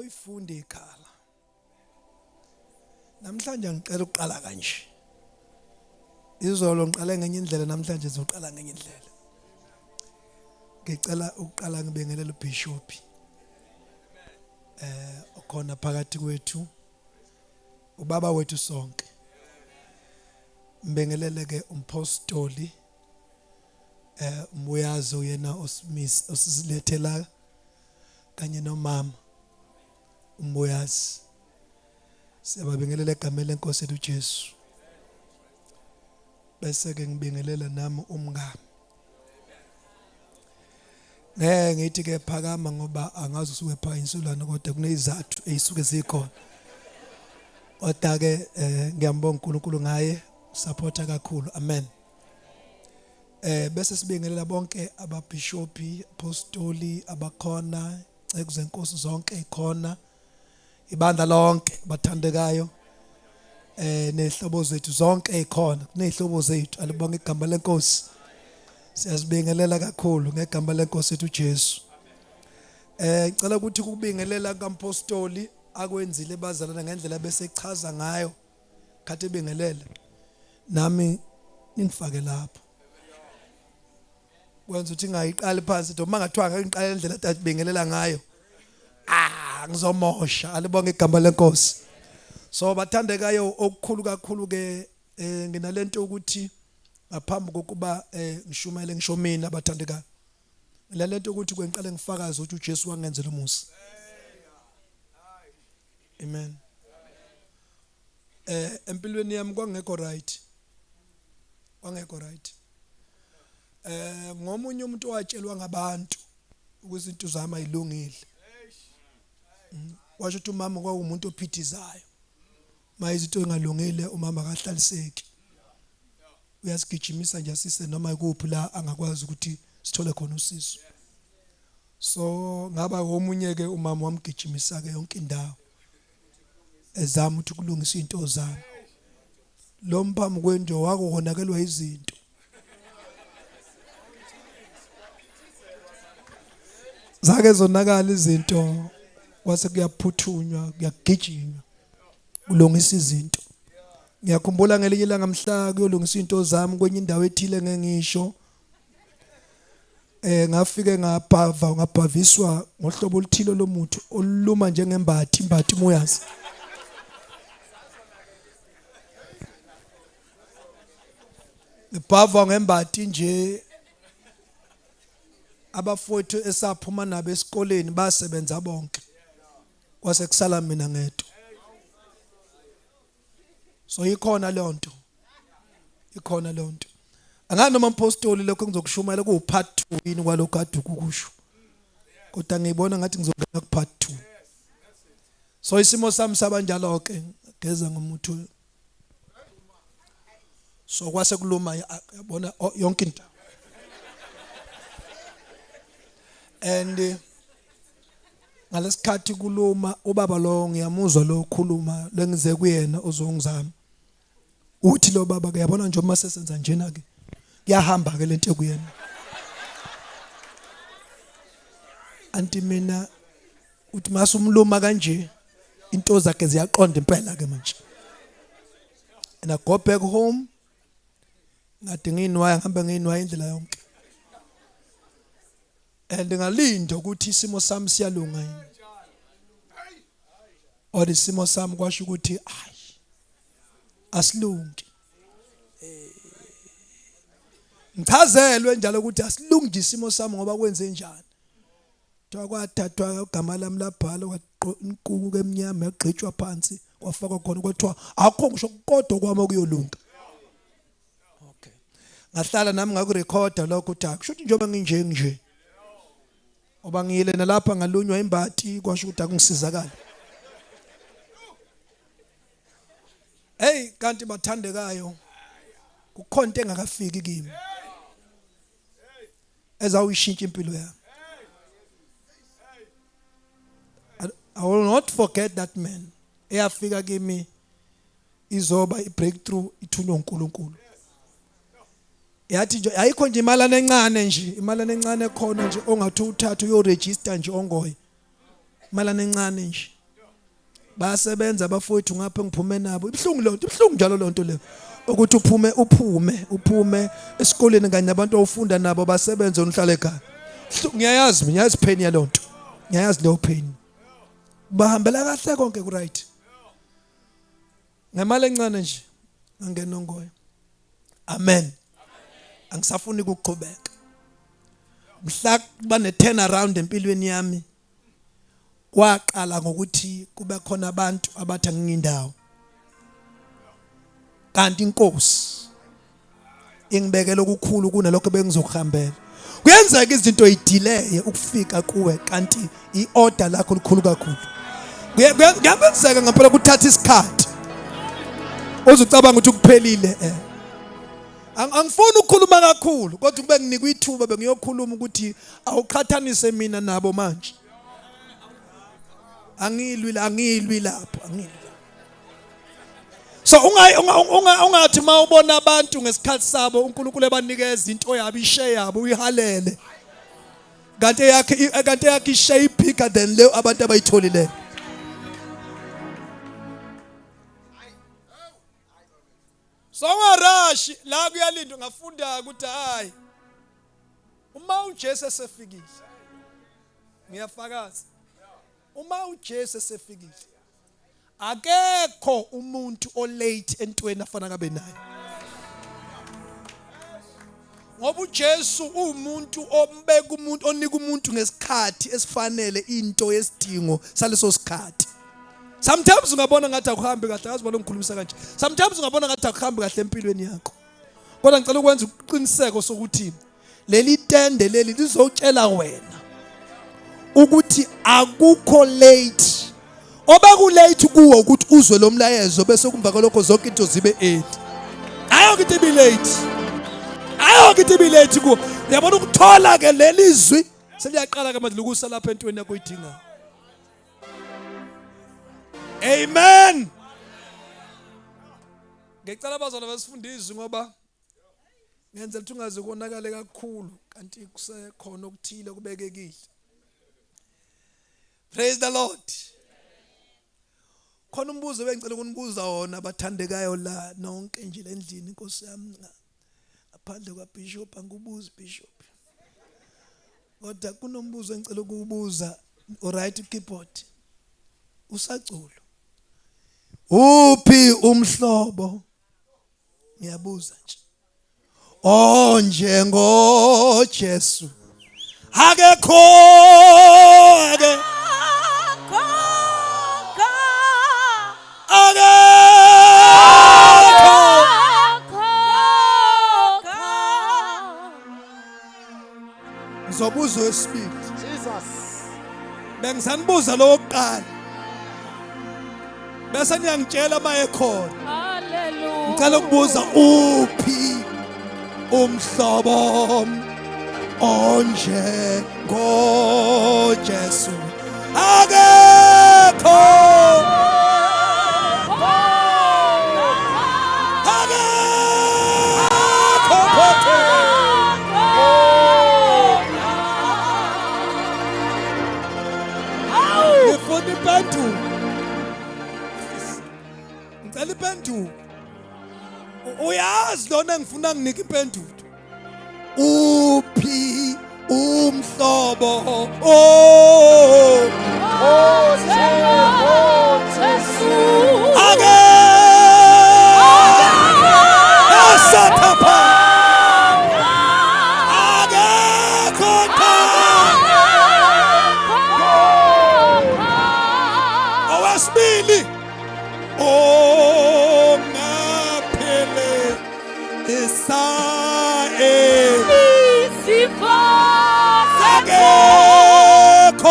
Niboyifunda ikhala. Namhlanje ngicela ukuqala kanje. Izolo ngiqale ngenye indlela namhlanje ngizoqala ngenye indlela. Ngicela ukuqala ngibingelele uBishop. Eh okhona phakathi kwethu ubaba wethu sonke. Ngibingelele ke umpostoli eh umbuyazi uyena osimis osisilethela kanye nomama umbuyazi. Siyababingelela egameni lenkosi yethu uJesu. Bese ke ngibingelela nami umngami. Ngeke ngithi ke phakama ngoba angazi usuke phakanyiswelana kodwa kunezizathu ezisuke zikhona. Kodwa ke eh, ngiyambonga uNkulunkulu ngaye supporta kakhulu. Amen. Eh bese sibingelela bonke ababhishopi, apostoli abakhona, ceku zenkosi zonke ikhona. Ibandla lonke bathandekayo eh nezihlobo zethu zonke ezikhona kunezihlobo zethu alibonga igama lenkosi siyazibingelela kakhulu ngegama lenkosi ethu uJesu eh ngicela ukuthi ukubingelela kampostoli akwenzile bazalana ngendlela bese echaza ngayo khathi ebingelela nami ningifake lapho kwenza ukuthi ngayiqali phansi noma ngathiwa ngeke ngiqale indlela adibingelela ngayo ah ngizomosha alibonge igama lenkosi so bathandekayo okukhulu kakhulu ke eh nginalento ukuthi ngaphambi kokuba eh ngishumayele ngisho mina bathandekayo nginalento ukuthi kwengiqale ngifakaze ukuthi uJesu wangenzela umusa amen eh empilweni yami kwangekho right kwangekho right eh ngomunye umuntu owatshelwa ngabantu ukuthi izinto zami ayilungile mm. washo ukuthi umama kwakuwumuntu ophithizayo ma izinto engalungile umama akahlaliseki uyasigijimisa nje asise noma ikuphi la angakwazi ukuthi sithole khona usizo so ngaba omunye ke umama wamgijimisa ke yonke indawo ezama ukuthi kulungisa izinto zami lo mphambi kwenjo wakonakelwa izinto zake zonakala izinto kwase kuyaphuthunywa kuyagijinywa kulungisa izinto ngiyakhumbula ngelinye ilanga mhla kuyolungisa izinto zami kwenye indawo ethile ngengisho eh ngafike ngabhava ngabhaviswa ngohlobo oluthile lomuthi oluluma njengembathi imbathi muyazi ngibhavwa ngembathi nje abafowethu esaphuma nabo esikoleni basebenza bonke kwase kusala mina ngedwa so ikhona leyo nto ikhona leyo nto angani noma mpostoli lokho ngizokushumayela ku part 2 yini kwalokho kade ukukusho kodwa ngiyibona ngathi ngizongena ku part 2 so isimo sami sabanjalo ke geza ngomuthi so kwase kuluma yabona yonke into and eh, ngalesikhathi kuluma ubaba lo ngiyamuzwa lo khuluma lengize kuyena uzongizama uthi lo baba ke yabona nje uma sesenza njena ke kuyahamba ke lento ekuyena anti mina uthi masumluma kanje into zakhe ziyaqonda impela ke manje and i go back home ngade ngiyinwaya ngihambe ngiyinwaya indlela yonke and ngalinda ukuthi isimo sami siyalunga yini or isimo sami kwasho ukuthi ayi asilungi eh, ngichazelwe njalo ukuthi asilungi isimo sami ngoba kwenze njani Kuthiwa kwathathwa igama lami labhalwa inkuku emnyama yagqitshwa phansi kwafakwa khona kwathiwa akukho ngisho kodwa kwami okuyolunga. Okay. Ngahlala nami ngakurekhoda lokho ukuthi akusho ukuthi njengoba nginje nje. Oba ngiyile nalapha ngalunywa imbati kwasho ukuthi akungisizakala. Hey kanti bathandekayo kukhona into engakafiki kimi. Ezawuyishintsha impilo yami. I will not forget that man. Eyafika kimi izoba i-breakthrough ithunywa uNkulunkulu. Yathi nje ayikho nje imalana encane nje, imalana encane khona nje ongathi uthathe uyoregister nje ongoye. Imalana encane nje. Bayasebenza abafowethu ngapha engiphume nabo. Ibuhlungu lonto, ibuhlungu njalo lonto leyo. Ukuthi uphume uphume uphume esikoleni kanye nabantu ofunda nabo basebenze uhlale ekhaya. Ngiyayazi mina, ngiyazi pain yalonto. Ngiyayazi leyo pain. Bahambela kahle konke ku right. Ngemali encane nje angena ongoyo. Amen. Angisafuni ukuqhubeka. Mhla kuba ne turn around empilweni yami kwaqala ngokuthi kube khona abantu abathi angingindawo. Kanti inkosi ingibekela okukhulu kunalokho bengizokuhambela. Kuyenzeka izinto idelay ukufika kuwe kanti iorder lakho likhulu kakhulu. Kuyenzeka ngempela kuthatha isikhathi. Uzucabanga ukuthi kuphelile eh. Angifuni ukukhuluma kakhulu kodwa kube nginikwa ithuba bengiyokhuluma ukuthi awuqhathanise mina nabo manje. Angilwi angilwi lapho angilwi. So ungathi mawubona abantu ngesikhathi sabo uNkulunkulu ebanikeza into yabo ishe yabo uyihalele. Kanti eyakhe kanti eyakhe ishe bigger than leyo abantu abayitholileyo. So ungarashi la kuyalindwa ngafunda ukuthi hayi uma uJesu esefikile ngiyafakaza uma uJesu esefikile akekho umuntu olate entweni afana kabe nayo ngoba uJesu uwumuntu ombeka umuntu onika umuntu ngesikhathi esifanele into yesidingo saleso sikhathi. Sometimes ungabona ngathi akuhambi kahle, akazi bona ngikhulumisa kanje. Sometimes ungabona ngathi akuhambi kahle empilweni yakho. Kodwa ngicela ukwenza uqiniseko sokuthi leli tende leli lizotshela wena ukuthi akukho late. Obeku late kuwo ukuthi uzwe lo mlayezo bese kumva kwalokho zonke into zibe early. Ayokho into ibi late. Ayokho into ibi late kuwo. Uyabona ukuthola ke leli zwi seliyaqala ke manje lokusa lapha entweni yakho oyidingayo. Amen. Ngicela abazalwane basifunda izwi ngoba ngenzela ukuthi ungaze konakale kakhulu kanti kusekhona okuthile kubekekile. Praise the Lord. Khona umbuzo bengicela ukunibuza wona bathandekayo la nonke nje lendlini inkosi yami ngaphandle kwa bishop angikubuzi bishop. Kodwa kunombuzo engicela ukuwubuza alright keyboard. Usaculo. Uphi umhlobo? Ngiyabuza nje. Onjengo Jesu. Akekho ake akekho Ngizobuza wesibili. Jesus. Bengisanibuza lo wokuqala. Bese niyangitshela mayekhona. Hallelujah. Ngicela ukubuza uphi umhlobo onje ngoJesu. Akekho. Akekho phathe. Ngifuna impendulo. Ngicela impendulo. Uyazi lona engifuna nginike impendulo. Uphi umhlobo oh Ake Asathapha Akekho cha Owesibili ongaphele isa e akekho.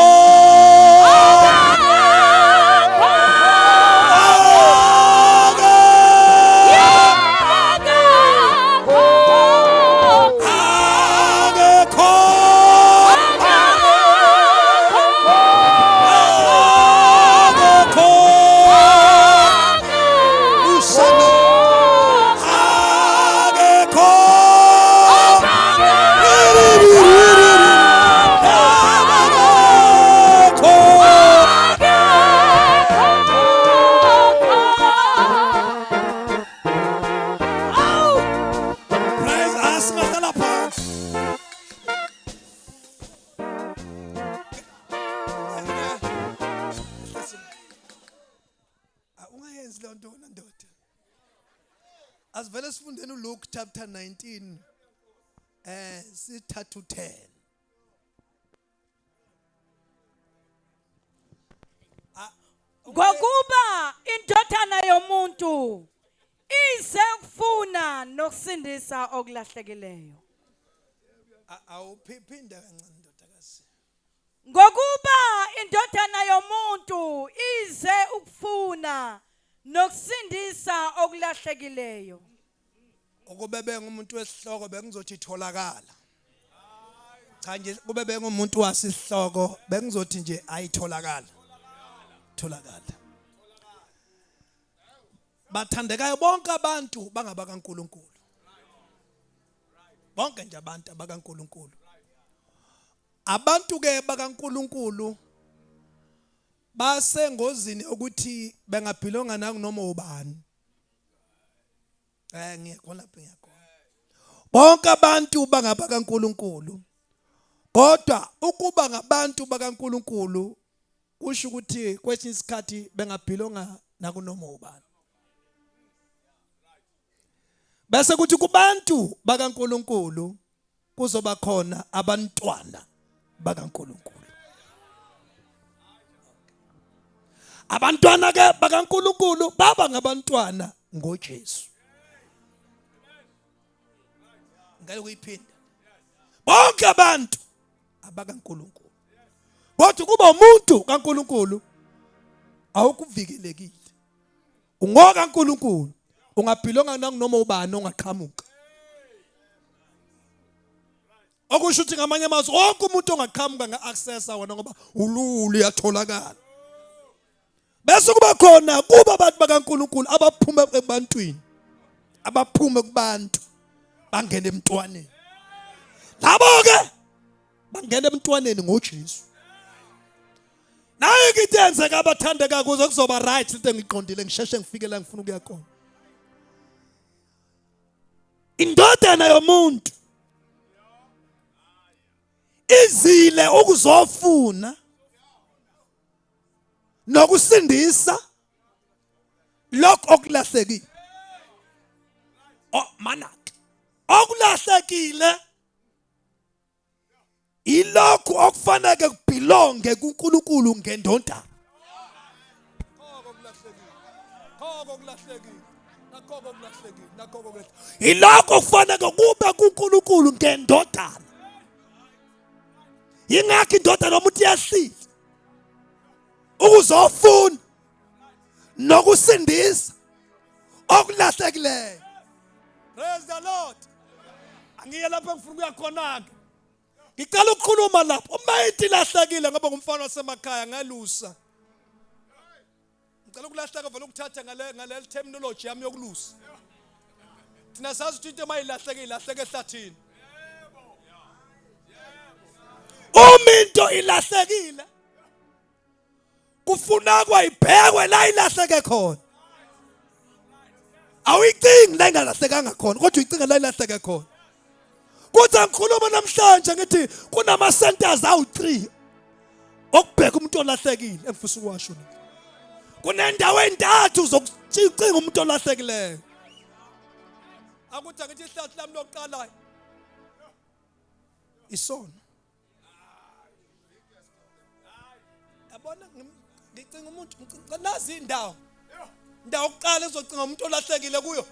Asivele sifundeni uLuke chapter 19 sithathu 10. Ngokuba indodana yomuntu ize ukufuna nokusindisa okulahlekileyo. Awuphinda kancane ndodakazi. Ngokuba indodana yomuntu ize ukufuna nokusindisa okulahlekileyo. Ukube bengumuntu wesihloko bengizothi tholakala. Cha nje kube bengumuntu wasihloko bengizothi nje ayitholakala. Tholakala. Bathandekayo bonke abantu bangaba kaNkuluNkulu. Bonke nje abantu abakaNkuluNkulu. Abantu ke bakaNkuluNkulu basengozini ukuthi bengabhilonga nakunoma ubani. Ngiyakhona lapho ngiyakhona. Bonke abantu bangaba kaNkuluNkulu. Kodwa ukuba ngabantu bakaNkuluNkulu kusho ukuthi kwesinye isikhathi bengabhilonga nakunoma ubani. Bese kuthi kubantu bakaNkuluNkulu kuzoba khona abantwana bakaNkuluNkulu. Abantwana ke bakaNkuluNkulu baba ngabantwana ngoJesu. Ngeke kuyiphinda. Bonke abantu abakaNkuluNkulu. Kodwa kuba umuntu kaNkuluNkulu awukuvikelekile. Ungoka uNkulunkulu ungabhilonga nanoma ubani ongaqhamuka. Okusho ukuthi ngamanye amazwi wonke umuntu ongaqhamuka nga-accessa wona ngoba ululu uyatholakala. Bese kuba khona kuba abantu bakaNkulunkulu abaphuma ebantwini, abaphuma kubantu bangena emntwaneni. Labo ke bangena emntwaneni ngoJesu. Nayi into eyenzeka abathandeka kuze kuzoba right into engiqondile ngisheshe ngifike la ngifuna ukuya khona. Indodana yomuntu izile ukuzofuna nokusindisa lokho okulahlekile. Oh manake okulahlekile Ilokhu okufanele kubhilonge kuNkulunkulu ngendodana. Ilokho okufanele kube kuNkulunkulu ngendodana. Yingakho indodana yomuntu iyahlile ukuzofuna nokusindisa okulahlekileyo. Praise the Lord. Angiye lapho engifuna ukuya khona ke. Ngicela ukukhuluma lapho. Uma into ilahlekile ngoba ngumfana wasemakhaya ngalusa. Ngicela ukulahleka vele ukuthatha ngale terminology yami yokulusa. Thina sazi ukuthi into mayilahleke ilahleke ehlathini. Uma into ilahlekile kufuna kwayibhekwe la ilahleke khona. Awuyicingi la ingalahlekanga khona kodwa uyicinga la ilahleke khona. Kuthi angikhuluma namhlanje ngithi kunama centers awu3 okubheka umuntu olahlekile engifisa ukuwasho. Kunendawo entathu zokucinga umuntu olahlekileyo. Akuthi angithi ihlathi lami lokuqala isono. Yabona ngicinga umuntu nazi indawo. Indawo yokuqala ezocinga umuntu olahlekile kuyo.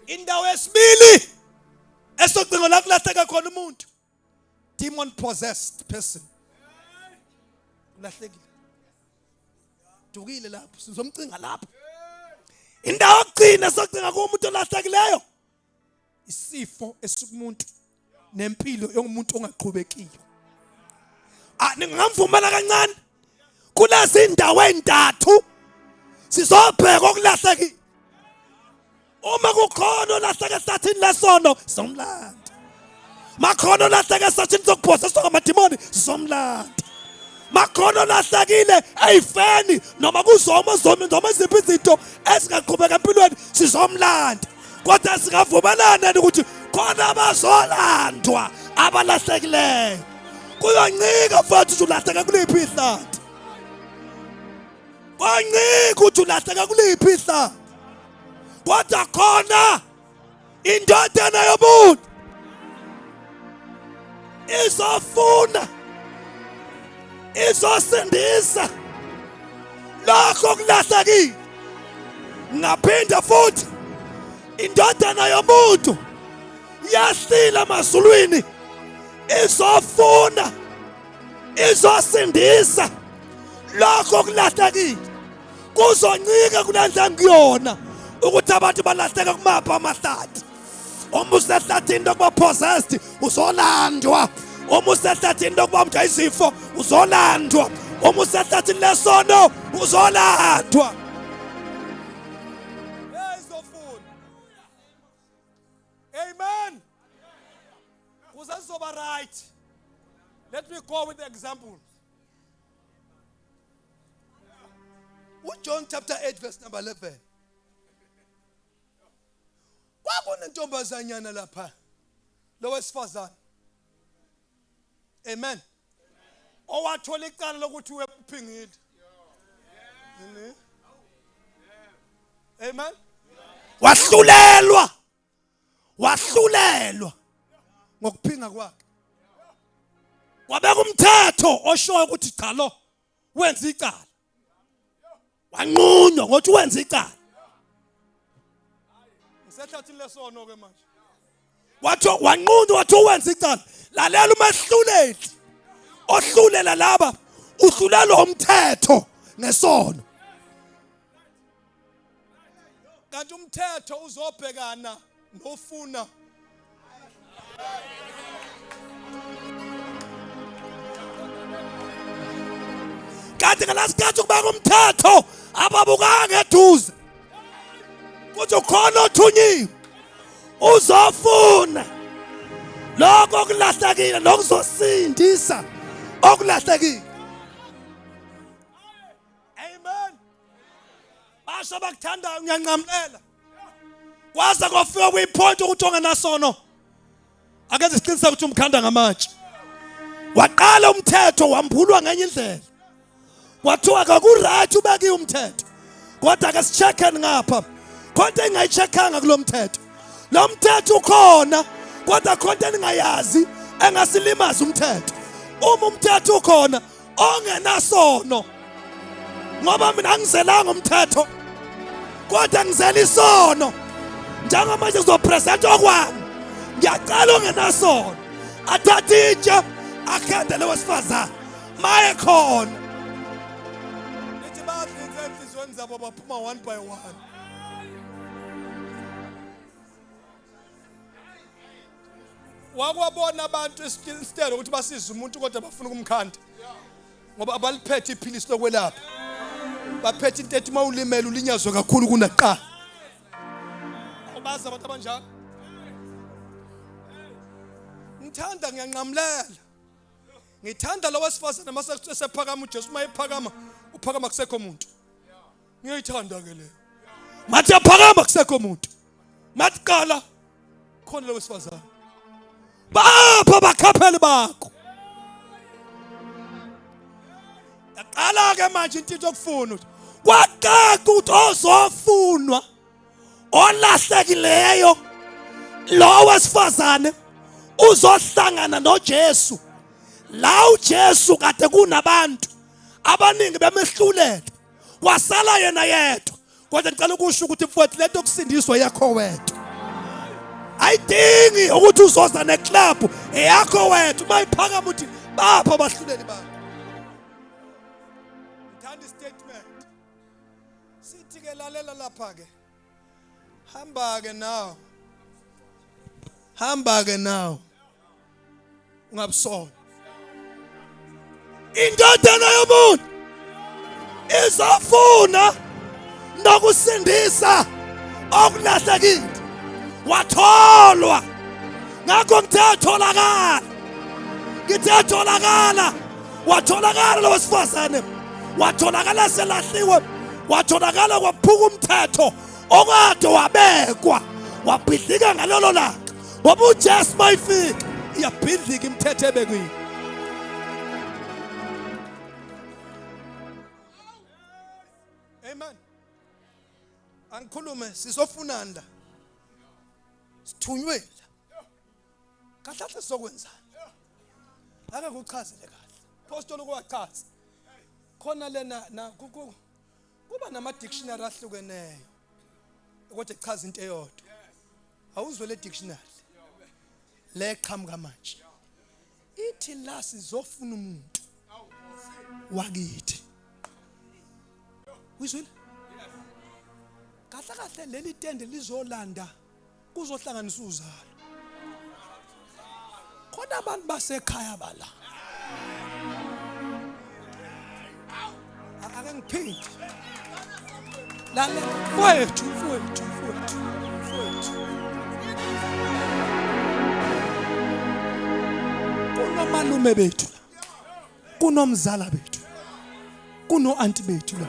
Indawo yesibili esocingo la kulahleka khona umuntu. Demon possessed person. Ulahlekile. Dukile lapho sizomcinga lapho. Indawo yokugcina esocinga kuwo umuntu olahlekileyo isifo esikumuntu nempilo yomuntu ongaqhubekiyo. Ah ningamvumela kancane. Kulezi indawo ezintathu sizobheka okulahlekile. Uma kukhona olahleke ehlathini lesono sizomlanda. Makhona olahleke ehlathini sokuphoseswa ngamadimoni sizomlanda. Makhona olahlekile eyifeni noma kuzoma zomi noma iziphi izinto ezingaqhubeka empilweni sizomlanda. Kodwa singavumelana ukuthi khona abazolandwa abalahlekileyo. Kuyoncika mfowethu ukuthi ulahleke kuliphi ihlathi. Kwancika ukuthi ulahleka kuliphi ihlathi. Kodwa khona indodana yomuntu izofuna izosindisa lokho kulahlekile. Ngaphinda futhi indodana yomuntu yahlila emazulwini izofuna izosindisa lokho kulahlekile. Kuzoncika kulendlela ngiyona ukuthi abantu balahleka kumaphi amahlathi. Uma usehlathini lokuba possessed uzolandwa, uma usehlathini lokuba umntu izifo uzolandwa, uma usehlathini lesono uzolandwa. Hey, izofuna. Amen. Kuze sizoba right. Let me go with the example. uJohn chapter 8 verse number 11. Kwakunentombazanyana lapha lo wesifazane. Amen. Owathola icala lokuthi uphingile. Yini? Amen. Wahlulelwa. Wahlulelwa ngokuphinga kwakhe. Wabeka umthetho oshoyo ukuthi cha lo wenza icala. Wanqunywa ngokuthi wenza icala. Ngisehlathini lesono ke manje. Wathi wanqunywa wathi wenza icala. Lalela umehluleli ohlulela laba uhlulelwa umthetho ngesono. Kanti umthetho uzobhekana nofuna Kanti ngalasikhathi ukubeka umthetho ababukanga eduze kuthi ukhona othunyiwe uzofuna lokho okulahlekile nokuzosindisa okulahlekile. Amen. Basho abakuthandayo ngiyanqamulela. Kwaze kwafika kwipoint ukuthi ongenasono akenze isiqiniseko ukuthi umkhanda ngamatshe. Waqala umthetho wambulwa ngenye indlela. Kwathiwa kakuright ubekiwe umthetho, kodwa ke sicheckeni ngapha khonto engayicheckanga kulo mthetho. Lo mthetho ukhona kodwa khonto eningayazi engasilimaza umthetho. Uma umthetho ukhona ongenasono, ngoba mina angizelanga umthetho kodwa ngizela isono. Njengamanje ngizopresenta okwami, ngiyacela ongenasono athathe itshe akhande lo wesifazane maye khona. Lithi badlinze enhliziyweni zabo baphuma one by one. Wakwabona abantu instead ukuthi basize umuntu kodwa bafuna ukumkhanda. Ngoba abaliphethe iphilisi lokwelapha. Baphethe into ethi mawulimele ulinyazwe kakhulu kunaqala. Ubazi abantu abanjalo. Ngithanda ngiyanqamulela. Ngithanda lo wesifazane mase sephakama uJesu mayephakama uphakama kusekho muntu. Ngiyayithanda ke leyo. Mathi aphakama kusekho muntu. Mathi qala khona lo wesifazane. Bapha bakhapheli bakho. Yaqala ke manje into yokufuna ukuthi kwaqaqa ukuthi ozofunwa olahlekileyo lo wesifazane uzohlangana noJesu. La uJesu kade kunabantu abaningi bemehlulela, wasala yena yedwa. Kodwa ngicela ukusho ukuthi mfowethu lento yokusindiswa yakho wedwa, ayidingi ukuthi uzoza neclub eyakho wedwa. Mayiphakama uthi bapha abahluleli bakho. Ngithanda istatement. Sithi ke lalela lapha ke. Hamba ke now. Hamba ke now. Ungabusona. Indodana yomuntu izofuna nokusindisa okulahlekile. Watholwa. Ngakho ngithe tholakala. Ngithe tholakala. Watholakala lo wesifazane. Watholakala selahliwe. Watholakala kwaphuka umthetho okade wabekwa. Wabhidlika ngalolo langa. Ngoba uJesu mayifika iyabhidlika imithetho ebekiwe. Angikhulume sizofunani la? Sithunywe la. Kahle kahle sizokwenzani? Ake kuchazele kahle. Pastor ukwachaza. Khona lena na kuba nama dictionary ahlukeneyo. Kodwa kuchaza into eyodwa. Awuzwe le dictionary. Le qhamuka manje. Ithi la sizofuna umuntu wakithi. Uyizwile? Kahle kahle leli tende lizolanda kuzohlanganisa uzalo. Khona abantu basekhaya bala. Ake ngiphinde. Lalela mfowethu, mfowethu, mfowethu, mfowethu. Kunomalume bethu la. Kunomzala bethu. Kuno anti bethu la.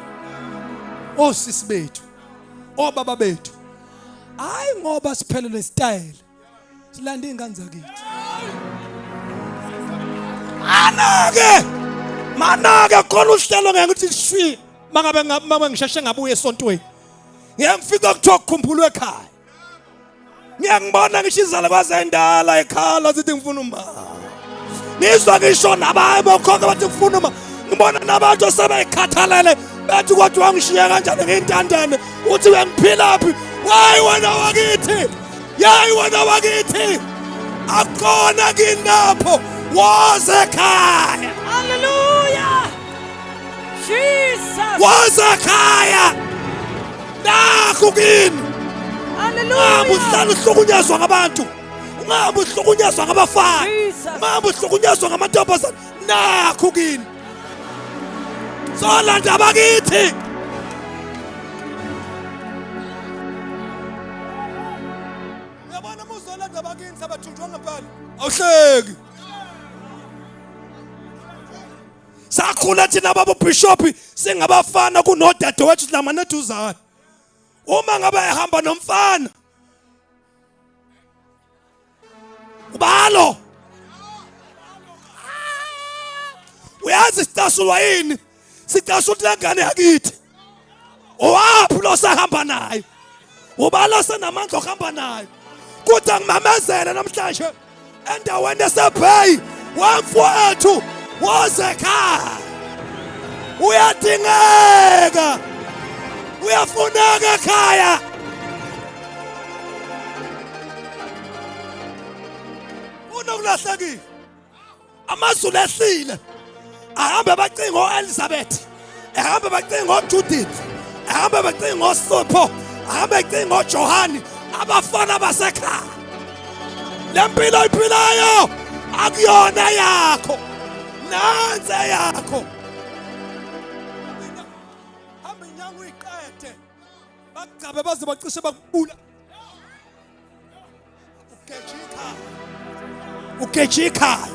Osisi bethu. Obaba bethu. Hayi ngoba siphelelwe style. Silanda izingane zakithi. Anake! Manake khona uhlelo ngeke ukuthi shwi mangabe mangabe ngisheshe ngabuya esontweni. Ngeke ngifike kuthiwa kukhumbulwe ekhaya. Ngiyangibona ngisho izalukwazi endala ekhala zithi ngifuna uma. Ngizwa ngisho nabaye bokhokho bathi ngifuna uma. Ngibona nabantu asebeyikhathalele bathi kodwa wangishiya kanjani ngiyintandane uthi uyangiphilaphi. Wayi wena wakithi. Yayi wena wakithi. Akona kinapho woze ekhaya. Hallelujah. Jesus. Woze ekhaya. Nakhu kini. Hallelujah. Ungabe uhlala uhlukunyezwa ngabantu. Ungabe uhlukunyezwa ngabafana. Jesus. Ungabe uhlukunyezwa ngamantombazane. Nakhu kini. Solanda bakithi. Uyabona uma uzolanda bakini sabathunjwa ngempela. Awuhleki. Sakhula thina baba bishop singabafana kunodadewethu silamane eduzane. Uma ngabe ehamba nomfana ubalo uyazi sicasulwa yini sicasula ukuthi lengane yakithi owaphi lo sahamba nayo ubalo senamandla okuhamba nayo kuthi angimemezele namhlanje endaweni esebheyi wemfowethu wozekhaya uyadingeka uyafuneka ekhaya unokulahlekile amazulu ehlile ahambe bacinga o-elizabeth ehambe bacinga ojudith ehambe bacinga osipho ahambe ecinga ojohane abafana basekhaya le mpilo oyiphilayo akuyona yakho nansi eyakho hamba inyanga uyiqede bakugcabe baze bacishe bakubula ugeja ikhaya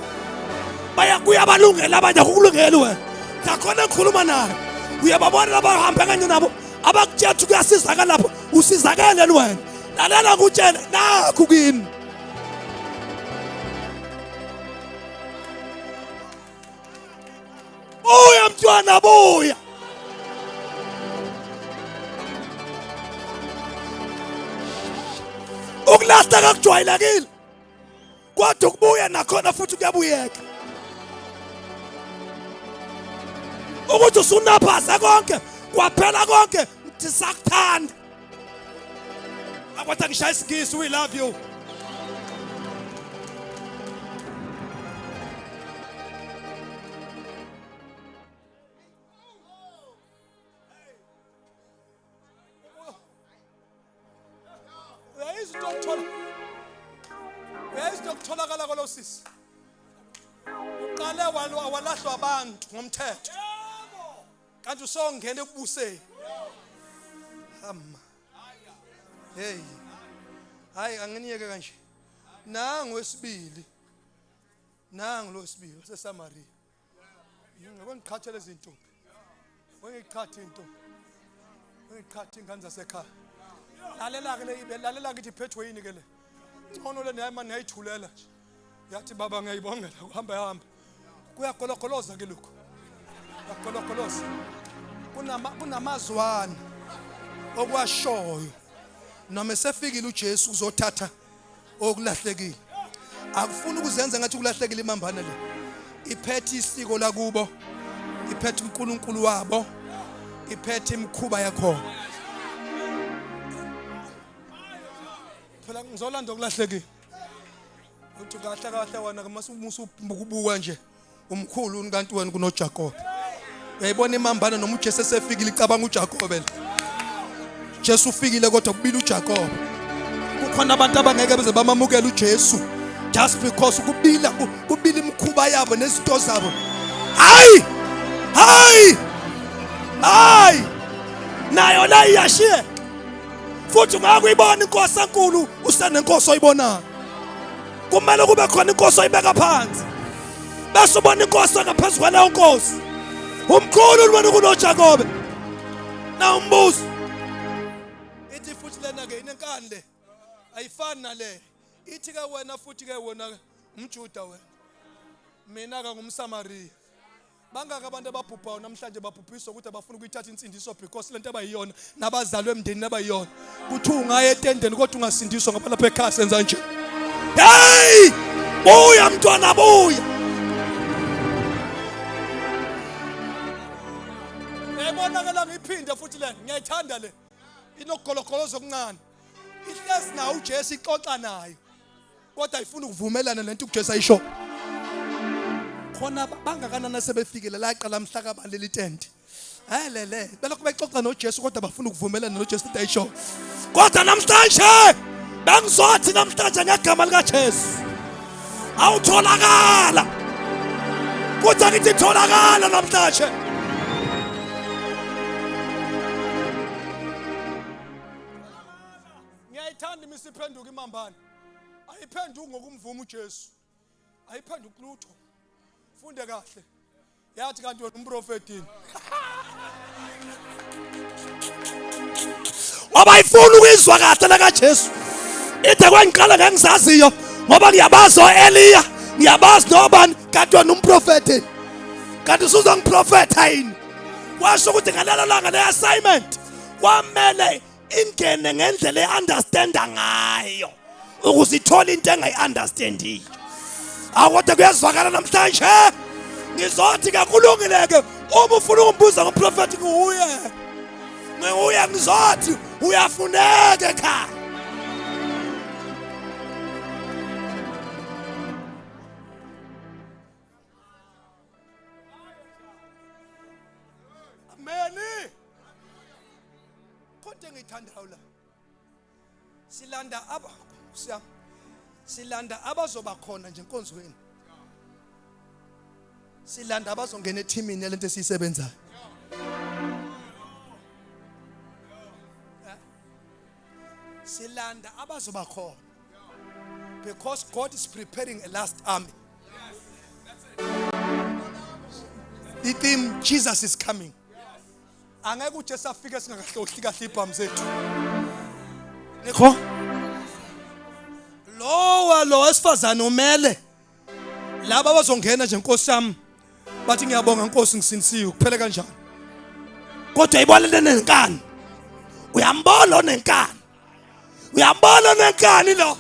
baya kuyabalungela abanye akukulungeli wena nakhona engikhuluma nayo uyababona laba hambe kanye nabo abakutshela ukuthi kuyasizakala lapho usizakele wena lalela ngikutshele nakhu kimi buya mntwana buya ukulahla kakujwayelekile kodwa ukubuya nakhona futhi kuyabuyeka ukuthi usunaphaza konke kwaphela konke ndisakuthanda akwathi angishaya isingisi we love you uyayizwa into okuthola uyayizwa into okutholakala kwalo sisi uqale walahlwa abantu ngomthetho kanti usongena ekubuseni hama hey hayi anginiyeke kanje nangu wesibili nangu lo wesibili waseSamaria Ngeke lezi ntombi. Ngiqhathe intombi. Ngiqhathe ingane zasekhaya. Lalela ke le ibe lalela ngithi iphethwe yini ke le. Ngcono le naye manje ngiyayithulela nje. Yathi baba ngiyayibongela kuhamba yahamba. Kuyagologoloza ke lokho. Kuyagologoloza. Kunama kunamazwana. Okwashoyo noma esefikile uJesu uzothatha okulahlekile. Akufuni ukuzenza ngathi kulahlekile imambane le. Iphethe isiko lakubo, iphethe uNkulunkulu wabo, iphethe imikhuba yakhona. Phela ngizolanda okulahlekile. Uthi kahle kahle wena masubuka nje umkhulu kanti wena kunoJakobe. Uyayibona imambana noma uJesu esefikile icabanga uJakobe la. Jesu ufikile kodwa kubila uJakobe. Kukhona abantu abangeke beze bamamukela uJesu just because kubila kubila imikhuba yabo nezinto zabo. Hayi! Hayi! Hayi! Nayo la iyashiyeka. Futhi ungake uyibona inkosi enkulu usenenkosi oyibonayo. Kumele kube khona inkosi oyibeka phansi. Bese ubona inkosi engaphezu kwaleyo nkosi. Umkhulu wena kunoJakobe. Na umbuzo. Ithi futhi lena ke inenkani le. Ayifani nale. Ithi ke wena futhi ke wena umJuda wena. Mina ke ngumSamariya. Bangaka abantu ababhubhayo namhlanje babhubhiswa ukuthi abafuna ukuyithatha insindiso because lento abayiyona nabazalwe emndenini abayiyona. Kuthi ungaya etendeni kodwa ungasindiswa ngoba lapha ekhaya senza nje. Hey! Buya mntwana buya. Yayibonakala ngiphinde futhi le ngiyayithanda le. Inokugologoloza okuncane. Ihlezi nawo uJesu ixoxa nayo. Kodwa ayifuni ukuvumelana lento uJesu ayisho. Khona bangakanani sebefikile la qala mhla kabaleli tende. Helele belokhu bexoxa noJesu kodwa bafuna ukuvumelana noJesu into ayisho. Kodwa namhlanje bengizothi namhlanje ngegama likaJesu awutholakala. Kuthi angithi tholakala namhlanje. Ngiyayithanda imisiphenduka imambane. Ayiphenduki ngokumvuma uJesu. Ayiphenduki lutho. Funde kahle. Yathi kanti wena umprofeti. Ngoba ifuna ukuyizwa kahle la kaJesu. Ithe kwangiqala ngengizaziyo ngoba ngiyabazi oEliya, ngiyabazi nobani kanti wena umprofeti. Kanti usuzongiprofetha yini? Kwasho ukuthi ngalelo langa le assignment kwamele ingene ngendlela e-understanda ngayo ukuze ithole into engayi-understandiyo. Awu kodwa kuyazwakala namhlanje. Ngizothi ke kulungile ke uma ufuna ukumbuza ngomprofethi nguye. Nguye ngizothi uyafuneka ekhaya. Amen. Kodwa engiyithandayo la. Silanda aba siyam. Silanda abazoba khona nje enkonzweni. Silanda abazongena ethimini lento esiyisebenzayo. Silanda abazoba khona. Because God is preparing a last army. The theme Jesus is coming. Angeke uJesu afike singakahlohli kahle ibhamu zethu. Nikho? Lowa lo wesifazane umele laba abazongena nje Nkosi yami bathi ngiyabonga Nkosi ngisindisiwe kuphele kanjani. Kodwa ibona lenenkani. Uyambona onenkani. Uyambona onenkani lo.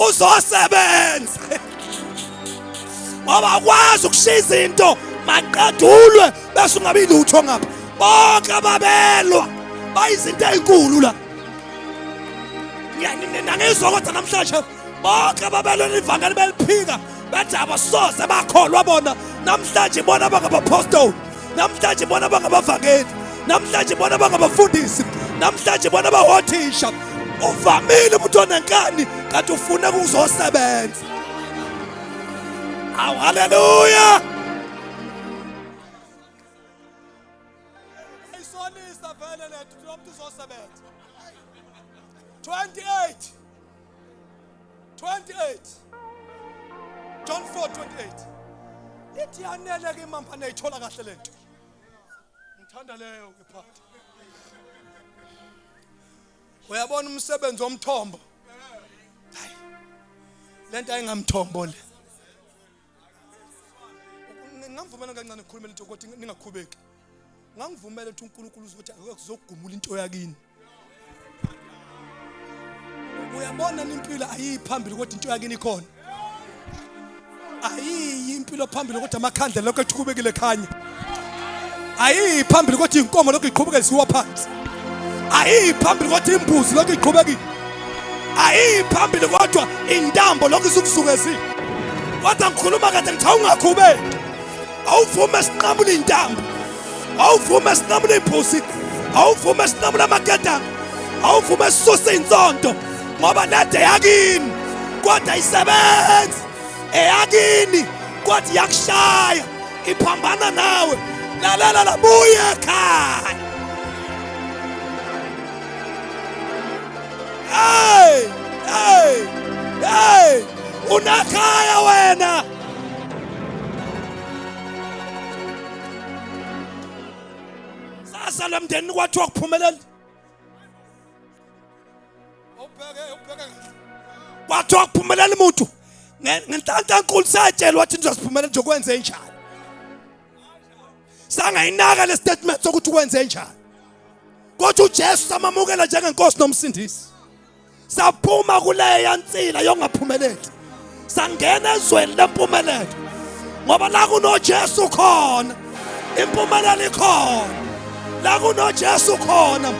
Uzosebenza. Ngoba akwazi ukushiya izinto maqedulwe bese ungabi lutho ngapha. Bonke ababelwa bayizinto ezinkulu la. Nangizwa kodwa namhlanje bonke ababelwa ivangeli beliphika bathi abasoze bakholwa bona namhlanje bona bangabapostoli namhlanje bona bangabavangeli namhlanje bona bangabafundisi namhlanje bona bawothisha uvamile umuntu onenkani kanti ufuna kuzosebenza. Awu haleluya. Ayisonisa vele lethu lo muntu uzosebenza. 28 28 John 4:28 Lithi yanele ke imambane ayithola kahle lento. Ngithanda leyo ke part. Uyabona umsebenzi womthombo. Hayi. Lento ayingamthombo le. Ngangivumela kancane ukukhuluma lento kodwa ningakhubeki. Ngangivumela ukuthi uNkulunkulu uzothi akuzogumula into yakini. Uyabona impilo ayiphambili kodwa into yakini ikhona. Ayiyi impilo phambili kodwa amakhandlela lokho ethukubekile khanya. Ayiyi phambili kodwa inkomo lokho iqhubeke ziwa phansi. Ayiyi phambili kodwa imbuzi lokho iqhubekile. Ayiyi phambili kodwa intambo lokho isukusukezile. Kodwa ngikhuluma kade ngithi awungakhubeki. Awuvume sinqamule intambo. Awuvume sinqamule iphusi. Awuvume sinqamule amaketanga. Awuvume sisuse insonto ngoba lede yakini kodwa isebenza eyakini kodwa iyakushaya iphambana nawe lalela labuye ekhaya. Hey, hey, hey, unakhaya wena. Sasa lo mndeni kwathiwa kuphumelela. Kwathiwa kuphumelela umuntu ngenhlanhla enkulu satshelwa wathi nizosiphumelela nje kwenze njani. Sangayinaka le statement sokuthi kwenze njani. Kodwa uJesu samamukela njengenkosi nomsindisi. Saphuma kuleya nsila yongaphumeleli. Sangena ezweni lempumelelo. Ngoba la kunoJesu khona, impumelelo ikhona. La kunoJesu khona,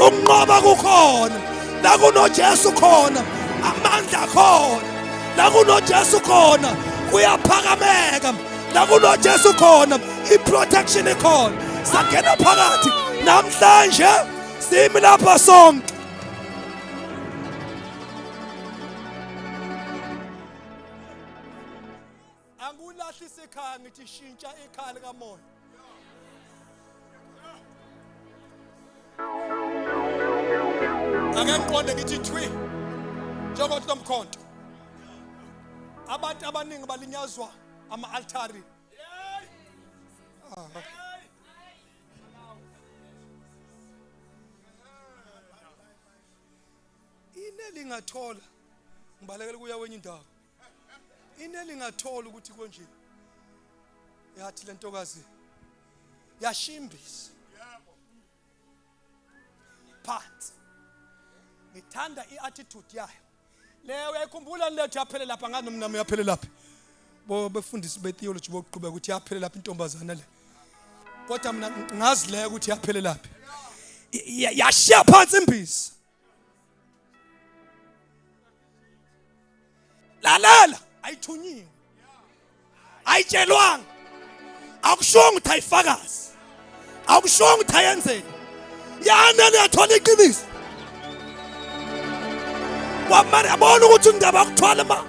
ukunqoba kukhona. La kunoJesu khona, amandla khona. La kunoJesu khona, kuyaphakameka. La kunoJesu khona, iprotection ikhona. Sangena phakathi namhlanje simi lapha sonke. Angulahlisa ikhaya ngithi shintsha ikhaya likamoya. Ake ngiqonde ngithi thwi njengothi lomkhonto. Abantu abaningi balinyazwa ama-altari. Ineli ngathola ngibalekela kuya kwenye indawo. Ineli ngathola ukuthi konje yathi lentokazi yashimbisa phansi. Ngithanda i-attitude yayo. Leyo uyayikhumbula lethu yaphele lapha ngani noma nami yaphele lapha. Bo befundisi betheology bokuqhubeka ukuthi yaphele lapha intombazana le. Kodwa mina ngazi leyo ukuthi yaphele lapha. Yashiya phansi imbiza. Lalela, ayithunyiwe. Ayitshelwanga. Akushongo ukuthi ayifakazi. Akushongo ukuthi ayenzeni. Yanele yathola iqiniso. Kwamane yabona ukuthi indaba yokuthwala ma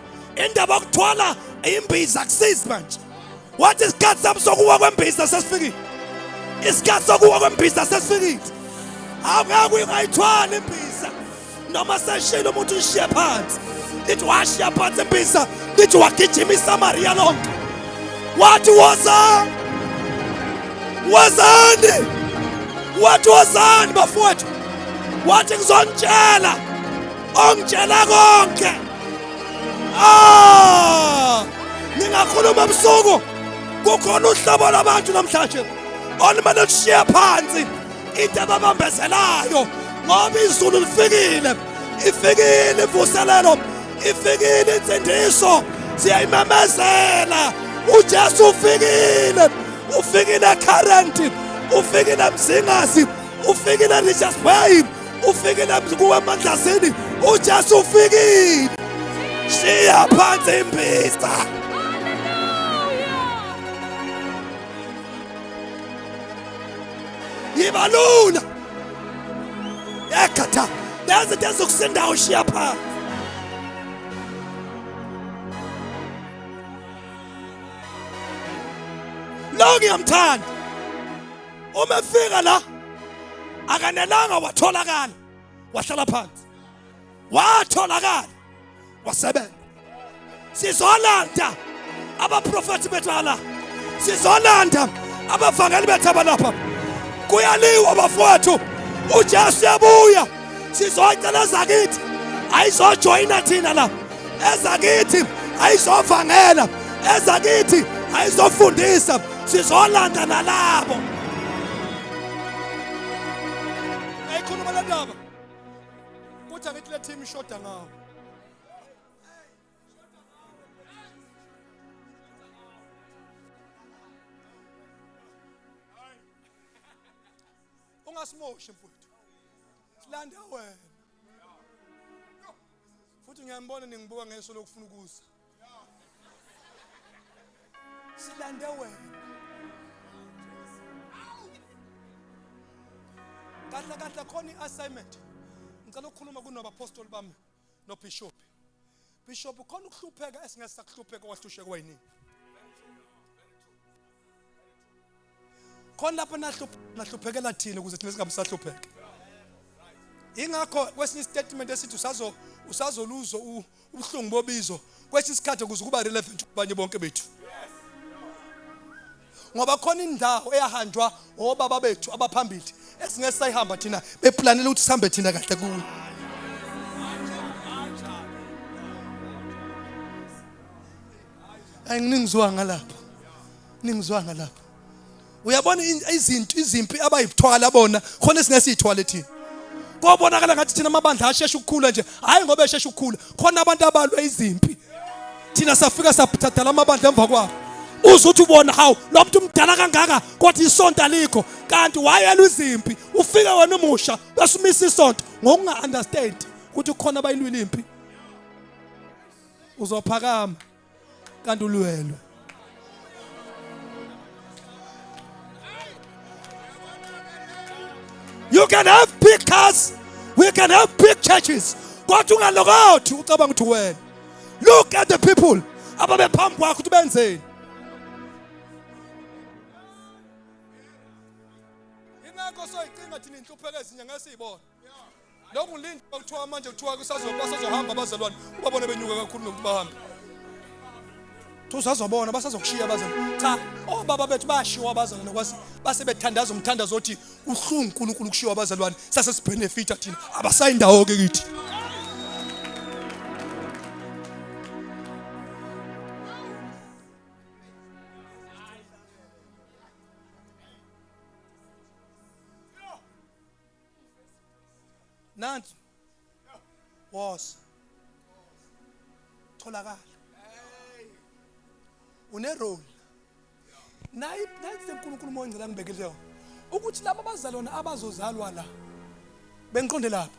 indaba yokuthwala imbiza akusizi manje. Wathi isikhathi sami sokuwa kwembiza sesifikile. Isikhathi sokuwa kwembiza sesifikile. Awungeke ungayithwala imbiza. Noma seshilo umuntu ushiye phansi. Lithi washiya phansi imbiza, lithi wagijima iSamaria lonke. Wathi wozani. Wozani. Wathi wozani bafowethu. Wathi ngizonitshela ongitshela konke. Ah! Ningakhuluma ebusuku. Kukhona uhlobo lwabantu namhlanje olumele lushiye phansi into ababambezelayo ngoba izulu lifikile. Ifikile imvuselelo, ifikile insindiso, siyayimemezela. uJesu ufikile, ufikile current, ufikile Mzingazi, ufikile Richards Bay, ufikile kuwe Mandlazini. uJesu ufikile. Shiya phansi imbiza. Yiba lula. Ekhatha. Lezi zinto ezokusindayo ushiya phansi. Lo ngiyamthanda. Uma efika la akanelanga watholakala wahlala phansi. Watholakala wasebenza. Sizolanda abaprofethi bethu ala. Sizolanda abavangeli bethu abalapha. Kuyaliwa bafowethu. uJesu uyabuya. Sizocela ezakithi ayizojoyina thina la. Ezakithi ayizovangela. Ezakithi ayizofundisa. Sizolanda nalabo. Ayikhuluma le ndaba. Kuthi angithi le team ishoda ngawo. Ungasimoshi mfowethu. Silande wena. Futhi ngiyambona ningibuka ngeso lokufuna ukuza. Silande wena. Kahle kahle khona i-assignment. Ngicela ukukhuluma kunabapostoli bami noBishop. Bishop khona ukuhlupheka esingeke sakuhlupheka kwahlushekwa yiningi. Khona lapho nahluphekela thina ukuze thina singabe sahlupheka. Ingakho kwesinye istatement esithi usazoluzo ubuhlungu bobizo kwesinye isikhathi ukuze kuba relevant kubanye bonke bethu. Ngoba khona indawo eyahanjwa obaba bethu abaphambili esingeke sayihamba thina, beplanele ukuthi sihambe thina kahle kuyo. Ayiningizwa ngalapho. Ningizwa ngalapho. Uyabona izinto izimpi abayithwala bona khona esingeke siyithwale thina. Kobonakala ngathi thina amabandla asheshe ukukhula nje, hayi ngoba esheshe ukukhula, khona abantu abalwe izimpi. Thina safika sathatha amabandla emva kwabo. Uze uthi ubona hawu lo muntu umdala kangaka kodwa isonto alikho, kanti wayelwa izimpi. Ufike wena umusha bese umisa isonto ngokunga understand ukuthi kukhona abayilwile impi. Uzophakama kanti ulwelwe. You can have big cars, we can have big churches, kodwa ungalokothi ucabanga ukuthi wena. Look at the people ababephambi kwakho ukuthi benzeni. Ingakho soyicinga thina inhlupheko ezinye ngeke siyibone. Lokhu ngilinde kuthiwa manje kuthiwa kusazohamba abazalwane ubabone benyuka kakhulu nokuthi bahambe. Usazobona basazokushiya abazalwane. Cha, obaba bethu bashiwa abazalwane kwase base bethandaza umthandazo othi uhlungu uNkulunkulu kushiwa abazalwane sase sibenefita thina abasayindawo ke kithi. Nansi was tholakala une role nayi nayi uNkulunkulu moya ngicela ngibekele yona ukuthi laba abazalwana abazozalwa la bengiqonde lapho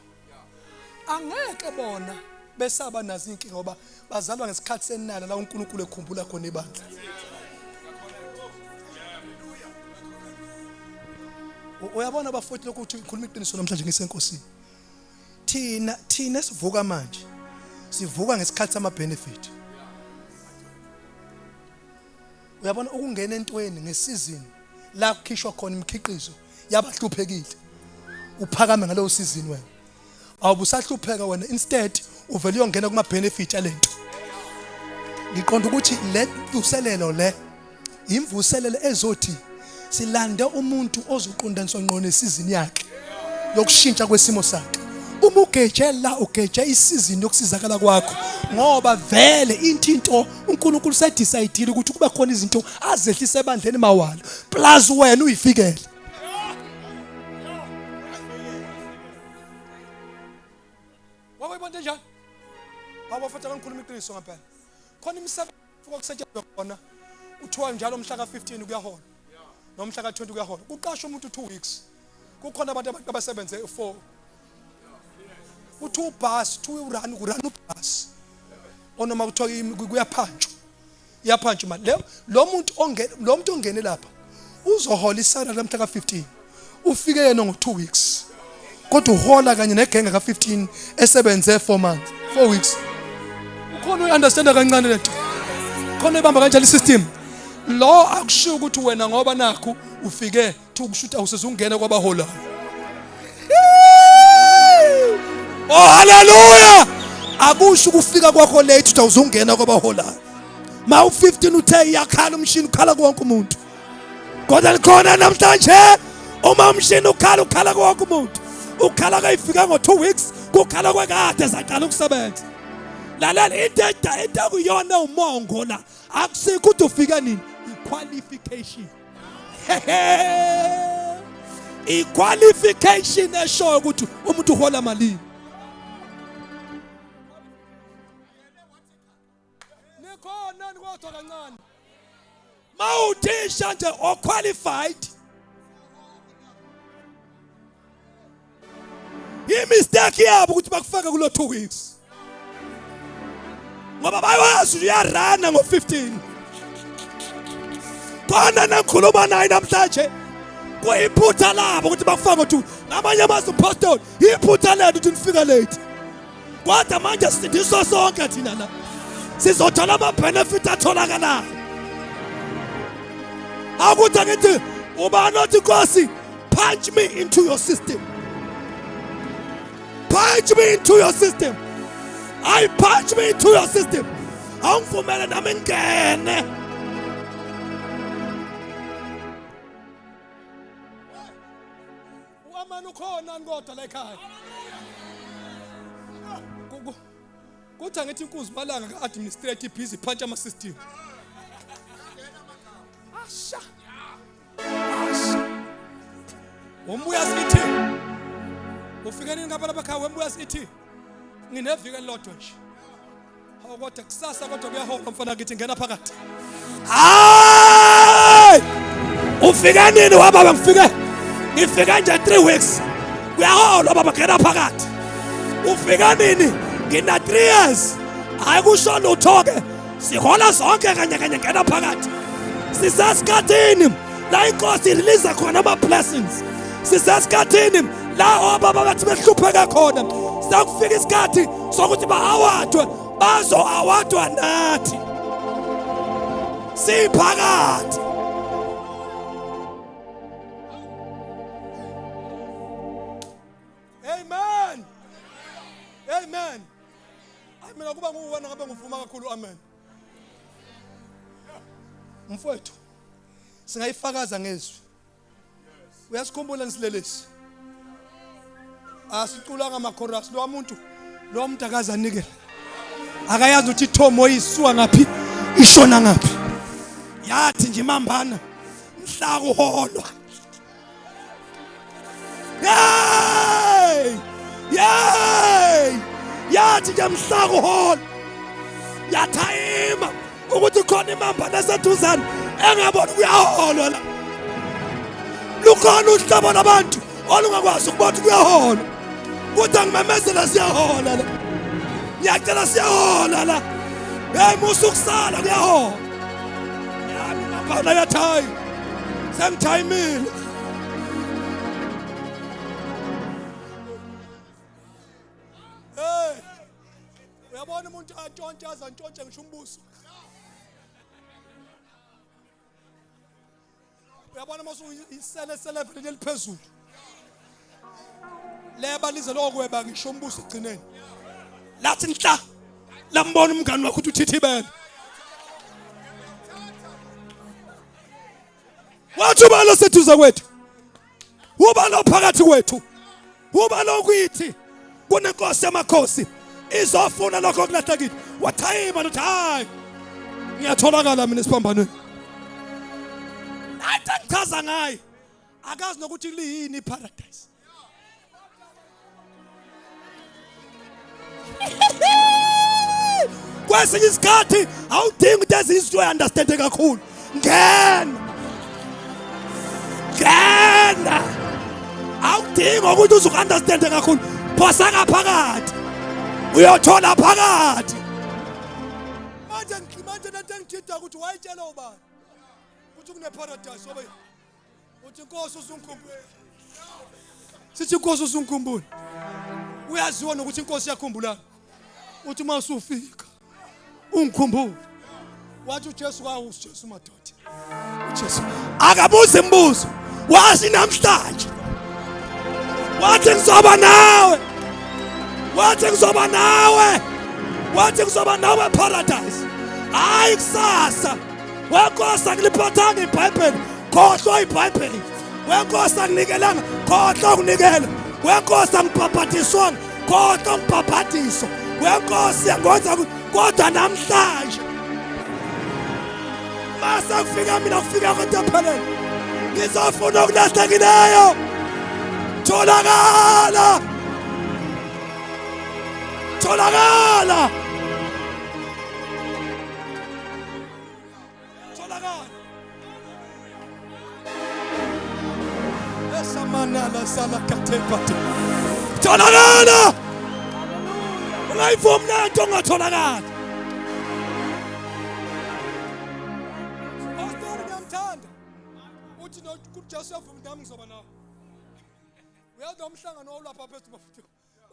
angeke bona besaba nazo inkinga ngoba bazalwa ngesikhathi senala la uNkulunkulu ekhumbula khona ibandla. Uyabona bafowethu lokhu ukuthi ngikhuluma iqiniso namhlanje ngisenkosini. Thina esivuka manje sivuka ngesikhathi sama benefit. Uyabona ukungena entweni ngesizini la kukhishwa khona imikhiqizo yabahluphekile. Uphakame ngalowo season wena. Awubusahlupheka wena, instead uvele uyongena kuma benefit alento. Ngiqonda ukuthi le mvuselelo le imvuselelo ezothi silande umuntu ozoqondaniswa ngqo nesizini yakhe yokushintsha kwesimo sakhe. Uma ugeje la ugeje isizini yokusizakala kwakho, ngoba vele into uNkulunkulu sedecide ukuthi kube khona izinto azehlise ebandleni mawala, plus wena uyifikele. Wawuyibona njani? Awafetha ngikhuluma iqiniso ngempela. Khona imisebenzi okusetshenzwa khona uthiwa njalo mhla ka-15 kuyahola nomhla ka-20 kuyahola, kuqashwa umuntu 2 weeks, kukhona abantu abasebenze 4. Uthi ubhasi uthi urun kurun ubhasi onoma kuthiwa kuyaphantshwa, iyaphantshwa imali lo muntu ongene, lo muntu ongene lapha uzohola isalary lamhla ka-15, ufike yena ngo-2 weeks kodwa uhola kanye negenge ka-15 esebenze 4 months 4 weeks. Ukhona uyi-understanda kancane lento, khona ibamba kanjalo isystem lo. Akushiwo ukuthi wena ngoba nakhu ufike kusho ukuthi awusezungena kwabaholayo. Oh haleluya! Akusho ukufika kwakho late ukuthi awuzungena kwabaholayo. Ma u15 uthe iyakhala umshini ukhala kuwonke umuntu. Kodwa likhona namhlanje uma umshini ukhala ukhala kuwonke umuntu. Ukhala kayifika ngo2 weeks, kukhala kwekade saqala ukusebenza. Lalela into into akuyona umongo la. Akusikho ukuthi ufika nini, i-qualification. I-qualification eshoyo ukuthi umuntu uhola malini. Nikhona nikodwa kancane. Mawuthisha nje oqualified. Imistake yabo ukuthi bakufake kulo 2 weeks. Ngoba bayawazi uyarana ngo-15. Khona nangikhuluma naye namhlanje kuyiphutha labo ukuthi bakufake ngo-2. Ngamanye amazwi pastor, iphutha lethu ukuthi nifika late. Kodwa manje sisindiswa sonke thina la. Sizothola ama-benefit atholakalayo. Akuthi angithi ubani othi Nkosi punch me into your system. Punch me into your system. I punch me into your system. Awungivumele nami ngingene. Uamani ukhona kodwa la ekhaya. Kuthi angithi inkunzi malanga ka-administrate busy punch ama-system. Asha. Asha. Wombuya sithi. Ufike nini ngapha lapha ekhaya wembuya sithi. Ngineviki elilodwa nje. Hawu kodwa kusasa kodwa kuyahola mfana kithi ngena phakathi. Hayi! Ufike nini wababa ngifike? Ngifike nje 3 weeks. Kuyaholwa baba ngena phakathi. Ufike nini? Ngina 3 years. Hayi kusho lutho ke. Sihola zonke kanye kanye ngena phakathi. Sisesikhathini la inkosi release khona ama blessings. Sisesikhathini la obaba bathi behlupheka khona. Sekufika isikhathi sokuthi ba-awadwe, bazo-awadwa nathi. Siphakathi. Amen. Amen. Ayi mina kuba nguwena ngabe ngivuma kakhulu amen. Mfowethu singayifakaza ngezwi. Uyasikhumbula nisilelesi. Asiculanga ama-chorus lo muntu lo muntu akaze anikele. Akayazi ukuthi ithomo isuka ngaphi ishona ngaphi. Yathi nje imambana mhla kuholwa. Yey! Yey! Yathi nje mhla kuholwa. Yathayima ukuthi khona imambana eseduzane engabona kuyaholwa la. Lukhona uhlobo labantu olungakwazi ukubona ukuthi kuyaholwa. Kuthi angimemezela siyahola la. Ngiyacela siyahola la. Hey musa ukusala kuyahola. Yami imambana yathi hayi. Sengithayimile. Hey. Uyabona umuntu antshontshe aze antshontshe ngisho umbuso. Uyabona mase uyisele selevel eliphezulu. Leba lize lokweba ngisho umbuso egcineni. Lathi nhla lambona umngani wakho ukuthi uthithibele. Wathi ubani oseduze kwethu? Ubani ophakathi kwethu? Ubani okuyithi kunenkosi yamakhosi izofuna lokho okulahlekile? Wathayima nothi hayi ngiyatholakala mina esiphambanweni. Nathi angichaza ngaye akazi nokuthi liyini iparadise. Kwesinye isikhathi awudingi ukuthi ezinye izinto uyi-understande kakhulu. Ngena, ngena. Awudingi ukuthi uze uku-understande kakhulu, phosa ngaphakathi uyothola phakathi. Manje manje lento engijida ukuthi wayitshela ubani ukuthi kune-paradise obe uthi inkosi usungikhumbule. Sithi inkosi usungikhumbule. Uyaziwa nokuthi inkosi iyakhumbulana. Uthi uma usufika ungikhumbule. Wathi uJesu kwawo uJesu madoda. uJesu akabuza imibuzo, wazi namhlanje wathi ngizoba nawe, wathi ngizoba nawe, wathi ngizoba nawe paradise. Hayi kusasa wenkosi akuliphathanga iBhayibheli, khohlwa iBhayibheli. Wenkosi akunikelanga, khohlwa ukunikela. Wenkosi angibhabhadiswanga, khohlwa umbhabhadiso. Wenkosi angikwenza kodwa namhlanje mase kufika mina kufika kodwa phelele ngizofuna okulahlekileyo. Tholakala, tholakala, tholakala. Esamanala sala kathepate. Tholakala. Ungayivumi lento ungatholakali. Pastor ngiyamthanda. Uthi no kuJesu uyavuma nami ngizoba nawe. Uyazi lo mhlangano owulapha phezulu bafuthu.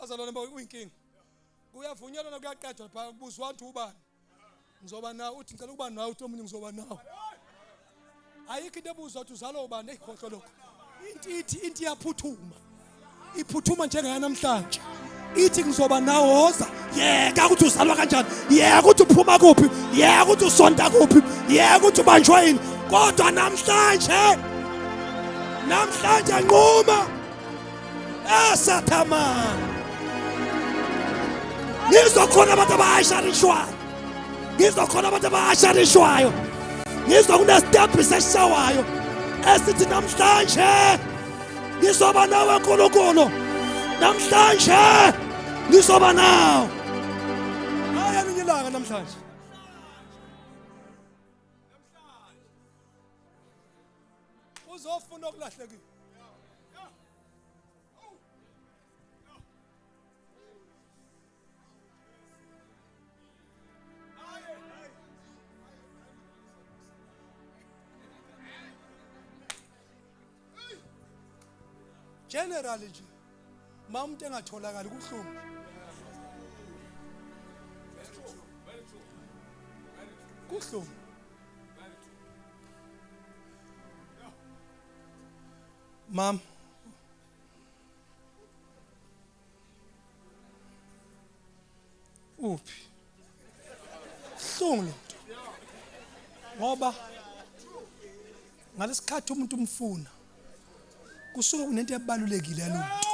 Bazalwane ba uyinkinga. Kuyavunyelwa kuyaqedwa lapha kubuzwa ukuthi ubani. Ngizoba nawe uthi ngicela ukuba nawe uthi omunye ngizoba nawe. Ayikho into ebuzwa ukuthi uzalwa ubani eyikhohlwa lokho. Into ithi into iyaphuthuma. Iphuthuma njengeyanamhlanje. Ithi ngizoba nawe woza. Yeka ukuthi uzalwa kanjani, yeka ukuthi uphuma kuphi, yeka ukuthi usonta kuphi, yeka ukuthi ubanjwe yini, kodwa namhlanje namhlanje nquma esathamana. Ngizwa khona abantu abayasharishwayo, ngizwa khona abantu abayasharishwayo, ngizwa kunesitebhisi esishawayo esithi namhlanje ngizoba nawe Nkulunkulu, namhlanje ngizoba nawe. Hayi elinye ilanga namhlanje. Uzofuna okulahlekile. Generally nje ma umuntu engatholakali kubuhlungu. Kubuhlungu. Mam uphi? Buhlungu lo ngoba ngalesikhathi umuntu umfuna kusuke kunento ebalulekile yalomuntu.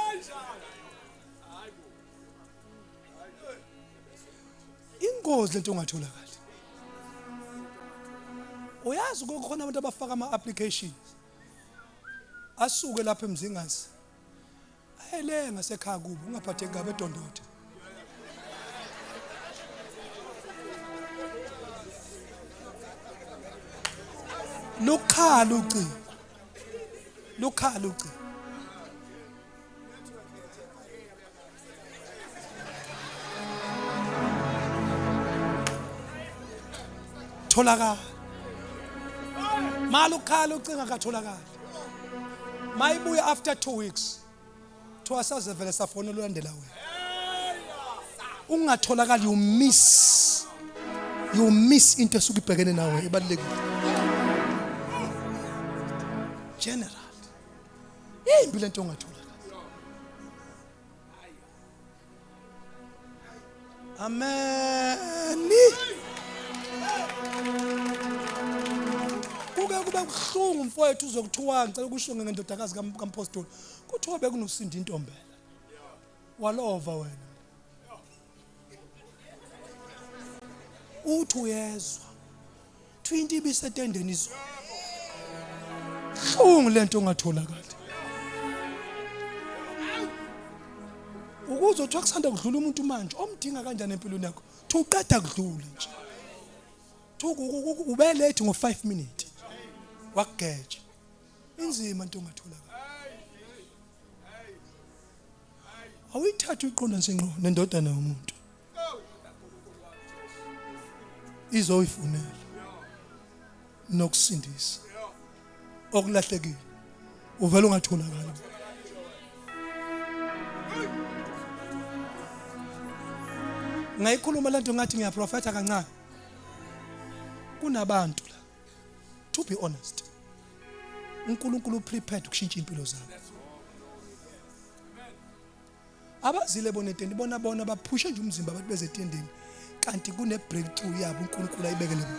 Ingozi lento ongatholakali. Uyazi kukhona abantu abafaka ama applications asuke lapha eMzingazi ayele ngasekhaya kubo ungaphatheki kabi edondotha. Lukhala ucingo, lukhala ucingo. Tholakala malukhala ucingo akatholakali. Mayibuya after 2 weeks thiwa saze vele safonela ulandela wena. Ungatholakali, you miss, you miss into esuke ibhekene nawe ebalulekile. General imbi lento ongatholakali. Amen. Kuke kube kuhlungu mfowethu uzokuthiwa ngicela ukusho ngendodakazi kampostoli kuthiwa bekunosinda intombela walova wena uthi uyezwa thiwa into ibisetendeni izolo. Hlungu lento ongatholakali. Ukuze uthiwa kusanda kudlula umuntu manje omdinga kanjani empilweni yakho, thi uqeda kudlula nje, thi ube late ngo-5 minutes wakugeja. Inzima into ongatholakali. Awuyithathe uyiqondanise ngqo nendodana yomuntu izoyifunela nokusindisa okulahlekile, uvela ungatholakali. Ngayikhuluma lento ngathi ngiyaprofetha kancane. Kunabantu la, to be honest, uNkulunkulu prepared ukushintsha impilo zabo. Abazile bona etendeni, bona bona baphushe nje umzimba abantu beze etendeni, kanti kune breakthrough yabo uNkulunkulu ayibekele bona.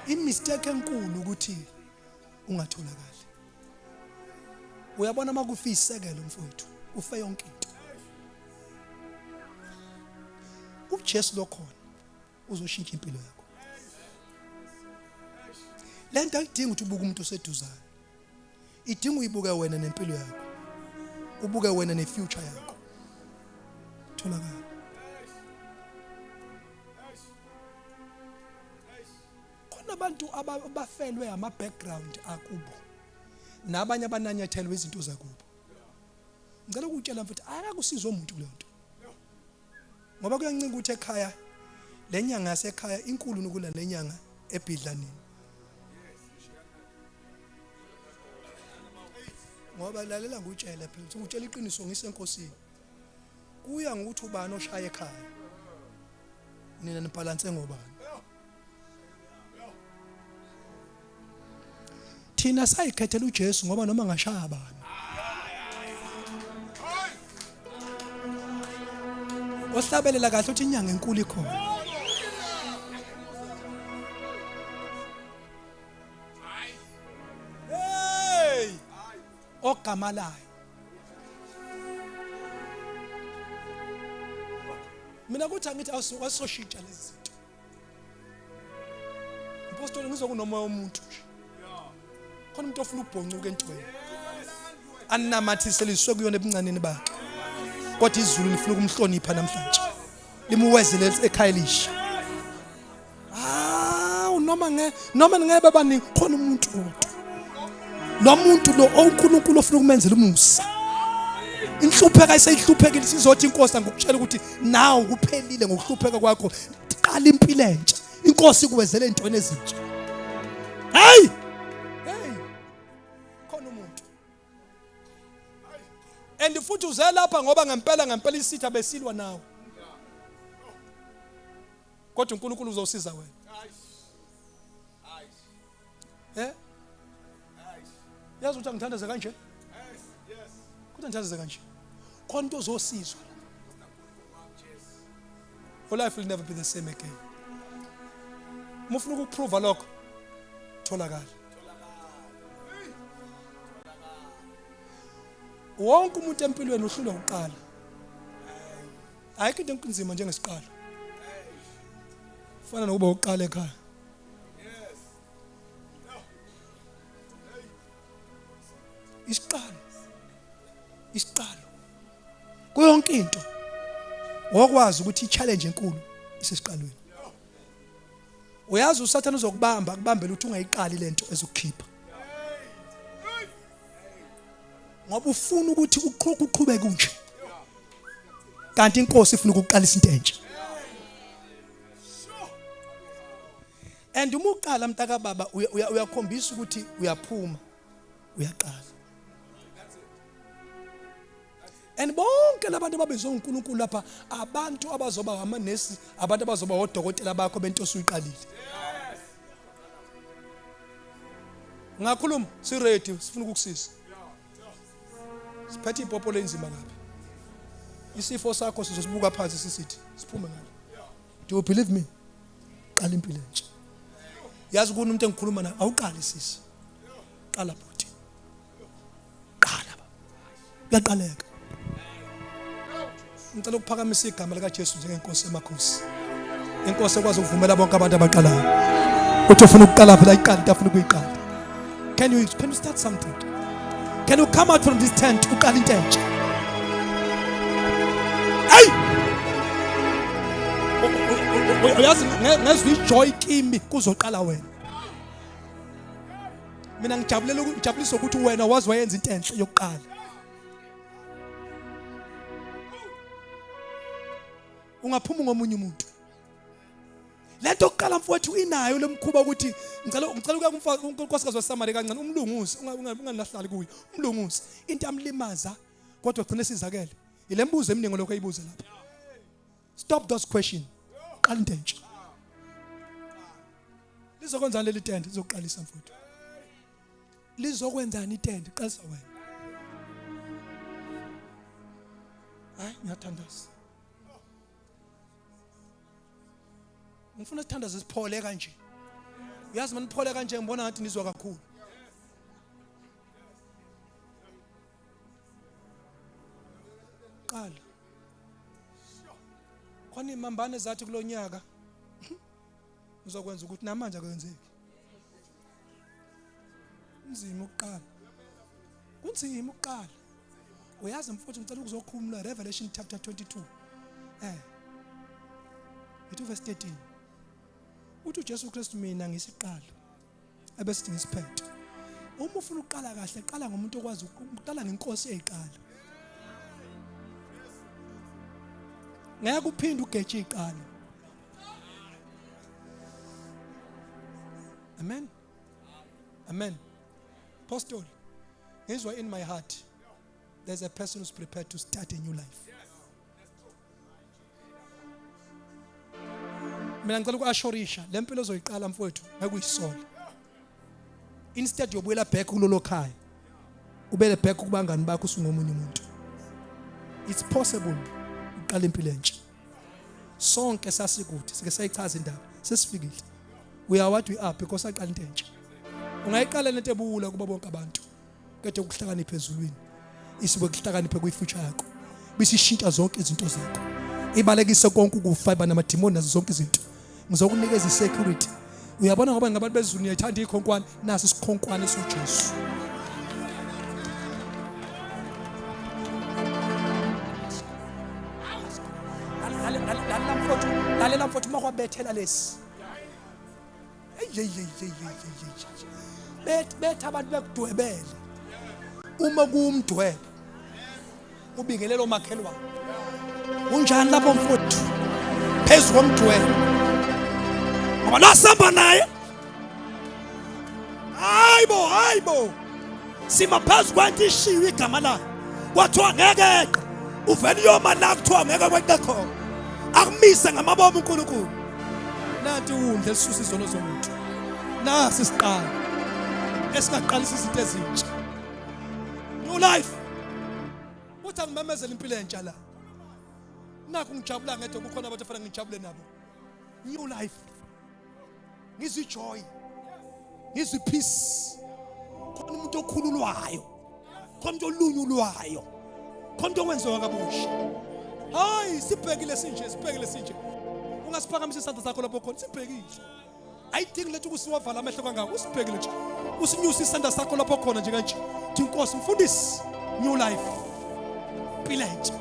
I mistake enkulu ukuthi ungatholakali. Uyabona makufa isekelo mfowethu, ufe yonke into. uJesu lokhona uzoshintsha impilo yakho. Lento ayidingi ukuthi ubuke umuntu oseduzane, idinga uyibuke wena nempilo yakho, ubuke wena nefuture yakho. Tholakala. Khona abantu abafelwe ama background akubo nabanye abananyathelwe izinto zakubo. Ngicela ukutshela mfethu akakusizwa umuntu kuleyo nto. Ngoba kuyancika ukuthi ekhaya lenyanga yasekhaya inkulu nokula lenyanga ebhidlanini. Ngoba lalela ngikutshele phela, ngikutshela iqiniso ngisenkosini. Kuya ngokuthi ubani oshaya ekhaya. Nina nibhalanse ngobani. Thina sayikhethela uJesu ngoba noma ngashaya bani. Ohlabelela kahle uthi inyanga enkulu ikhona. Hey! Ogama layo. Mina kuthi angithi awusoshintsha lezi zinto. Mpostoli ngizwa kunomoya womuntu nje. Khona umuntu ofuna ukubhoncuka entweni. Anamathiseliswe kuyona ebuncaneni bakhe. Kodwa izulu lifuna ukumhlonipha namhlanje. Limuwezele ekhaya elisha. Hawu noma nge noma ngeke baningi khona umuntu kodwa. Lo muntu lo oNkulunkulu ofuna ukumenzela umusa. Inhlupheka iseyihluphekile sizothi inkosi angikutshela ukuthi nawu kuphelile ngokuhlupheka kwakho qala impilo entsha inkosi ikuwezele ezintweni ezintsha hey hey khona umuntu and futhi uze lapha ngoba ngempela ngempela isitha besilwa nawe kodwa uNkulunkulu uzosiza wena eh yazi ukuthi angithandaze kanje kodwa ngithandaze kanje khona into ozosizwa la your life will never be the same again uma ufuna ukuprova lokho tholakala wonke umuntu empilweni uhlulwa ukuqala ayikho into enkunzima njengesiqalo fana nokuba uqala ekhaya isiqalo isiqalo kuyonke into wokwazi ukuthi i-challenge enkulu isesiqalweni uyazi usathane uzokubamba akubambele ukuthi ungayiqali lento ezokukhipha ngoba ufuna ukuthi uqhuke uqhubeke unje kanti inkosi ifuna ukuqalisa into entsha and uma uqala mntaka baba uyakhombisa ukuthi uyaphuma uyaqala and bonke labantu ababizwe uNkulunkulu lapha abantu abazoba amanesi abantu abazoba odokotela bakho bento osuyiqalile ngakhuluma si ready sifuna ukukusiza siphethe ipopo lenzima kabi isifo sakho sizosibuka phansi sisithi siphume ngalo do you believe me qala impilo entsha yazi kunomuntu umuntu engikhuluma naye awuqali sisi qala bhuti qala ba kuyaqaleka ngicela ukuphakamisa igama likaJesu njengenkosi yamakhosi inkosi ekwazi ukuvumela bonke abantu abaqalayo uthi ufuna ukuqala phela iqala into afuna ukuyiqala can you start something can you come out from this tent uqala into entsha hey uyazi ngezwe ijoy kimi kuzoqala wena mina ngijabulela ukujabulisa ukuthi wena wazi wayenza into enhle yokuqala ungaphuma ngomunye umuntu lento yokuqala mfowethu inayo lemkhuba ukuthi ngicela ngicela ukuya kunkosikazi waseSamaria kancane umlunguzi unganilahlali kuyo umlunguzi into amlimaza kodwa gcina sizakele ile mbuzo eminingi lokho ayibuze lapha stop those question qala into entsha lizokwenzani leli tende lizoqalisa mfowethu lizokwenzani itende qalisa wena hayi ngiyathandaza ngifuna sithandaze siphole kanje uyazi maniphole kanje ngibona ngathi nizwa kakhulu qala khona imambane zathi kulonyaka uzokwenza ukuthi namanje akwenzeki kunzima ukuqala kunzima ukuqala uyazi mfowethu ngicela ukuzokhuluma Revelation chapter 22 ithi verse 13 uthi uJesu Kristu mina ngisiqalo ebesithi ngisiphethe uma ufuna ukuqala kahle qala ngomuntu okwazi ukuqala ngenkosi eyiqala. Ngeke uphinde ugeje iqalo. Amen. Amen. Apostle, ngizwa in my heart there's a person who's prepared to start a new life. Mina ngicela uku-assurisha le mpilo ozoyiqala mfowethu ngeke uyisole. Instead yobuyela back kulolo khaya. Ubele back kubangani bakho usungomunye umuntu. It's possible uqala impilo entsha. Sonke sasikude sike sayichaza indaba sesifikile. We are what we are because saqala into entsha. Ungayiqala lento ebuwula kuba bonke abantu. Kodwa ukuhlakanipha ezulwini isuke kuhlakaniphe kwi-future yakho. Bisishintsha zonke izinto zakho. Ibalekise konke ukufa iba namadimoni nazo zonke izinto. Ngizokunikeza i-security. Uyabona ngoba ngabantu bezulu niyayithanda ikhonkwane, nasi isikhonkwane esiwuJesu. Lalela mfowethu, lalela mfowethu uma kwabethela lesi. Bethi bethi abantu bekudwebele. Uma kuwumdwebo ubingelela omakhelwane. Unjani lapho mfowethu? Phezu komdwebo. Ngoba lasihamba naye. Hayibo, hayibo. Sima phezu kwento ishiwe igama layo. Kwathiwa ngeke eqe. Uvela uyoma la kuthiwa ngeke kweqe khona. Akumise ngamabomu uNkulunkulu. Nanti iwundlu elisusa izono zomuntu. Nasi isiqalo esingaqalisa izinto ezintsha. New life. Uthi angimemezele impilo entsha la. Nakhu ngijabula ngedwa kukhona abantu afanele ngijabule nabo. New life. Ngizwe ijoy. Ngizwe peace. Khona umuntu okhululwayo. Khona umuntu olunyulwayo. Khona umuntu okwenziwa kabusha. Hayi sibhekile sinje, sibhekile sinje. Ungasiphakamisa isandla sakho lapho khona sibhekile. Ayidingi lethu ukusiwavala amehlo kangaka, usibhekile nje. Usinyuse isandla sakho lapho khona nje kanje. Thi Nkosi mfundisi, new life. Impilo entsha.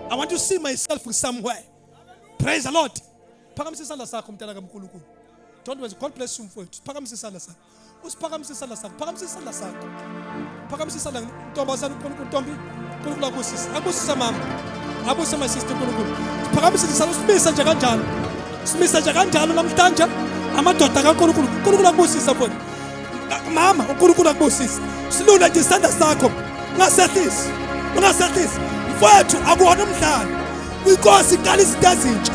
I want to see myself somewhere. Praise the Lord. Phakamisa isandla sakho mntana kaNkulunkulu. Don't worry, God bless you mfowethu. Phakamisa isandla sakho. Usiphakamisa isandla sakho. Phakamisa isandla sakho. Phakamisa isandla ntombazana uNkulunkulu ntombi. uNkulunkulu akubusise. Akubusise mama. Akubusise my sister uNkulunkulu. Phakamisa isandla usimise nje kanjalo. Simise nje kanjalo namhlanje. Amadoda kaNkulunkulu. uNkulunkulu akubusise mfowethu. Mama uNkulunkulu akubusise. Silule nje isandla sakho. Ungasehlisi. Ungasehlisi. Mfowethu akuwona umdlalo. Inkosi iqala izinto ezintsha.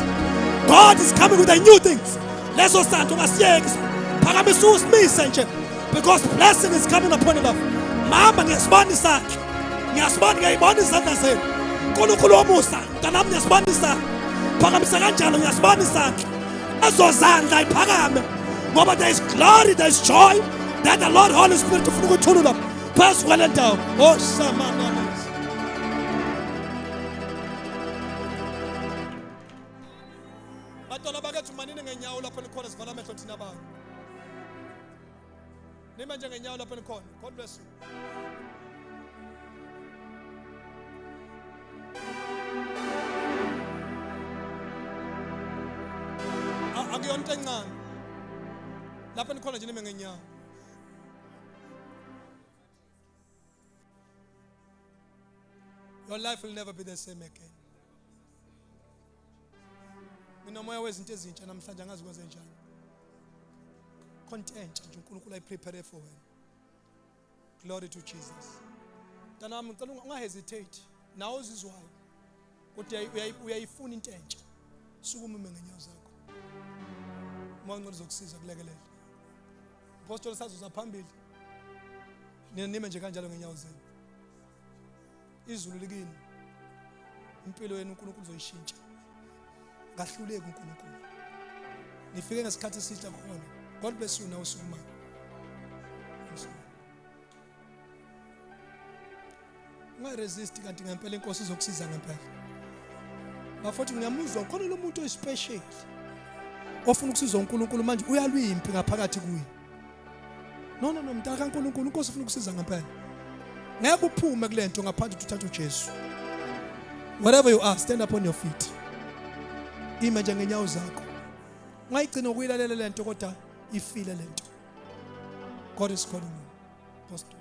God is coming with a new things. Leso sandla ungasiyeki. Phakamisa usimise nje because blessing is coming upon your life. Mama ngiyasibona isandla. Ngiyasibona ngiyayibona izandla zenu. uNkulunkulu womusa, mntanami ngiyasibona isandla. Phakamisa kanjalo ngiyasibona isandla. Ezo zandla iphakame ngoba there is glory, there is joy that the Lord Holy Spirit ufuna ukuthulula phezu kwale ndawo. Oh samana. Bantwana bakethu manini ngenyawo lapho nikhona sivala amehlo thina abanye. Nima nje ngenyawo lapho nikhona. God bless you. Akuyona into encane. Lapho nikhona nje nime ngenyawo. Your life will never be the same again. Nginomoya wezinto ezintsha namhlanje angazi kwenze njani. Content nje uNkulunkulu ayiprepare for wena. Glory to Jesus. Mntanami ngicela ungahesitate nawe ozizwayo kodwa uyayifuna into entsha. Sukuma ume ngenyawo zakho. Umoya ongcwele uzokusiza kulekelela. Apostoli sazoza phambili. Nina nime nje kanjalo ngenyawo zenu. Izulu likini. Impilo yenu uNkulunkulu uzoyishintsha. Ngahluleki uNkulunkulu. Nifike ngesikhathi esihle khona. God bless you nawe sukuma. Ungaresist kanti ngempela inkosi izokusiza ngempela. Bafowethu ngiyamuzwa khona lo muntu oyispecial ofuna ukusizwa uNkulunkulu manje uyalwa impi ngaphakathi kuye. No no no mntaka kaNkulunkulu inkosi ufuna ukusiza ngempela. Ngeke uphume kulento ngaphandle ukuthi uthathe uJesu. Wherever you are stand up on your feet. Ima nje ngenyawo zakho. Ungayigcina ukuyilalela lento kodwa ifile lento. God is calling you. Pastor.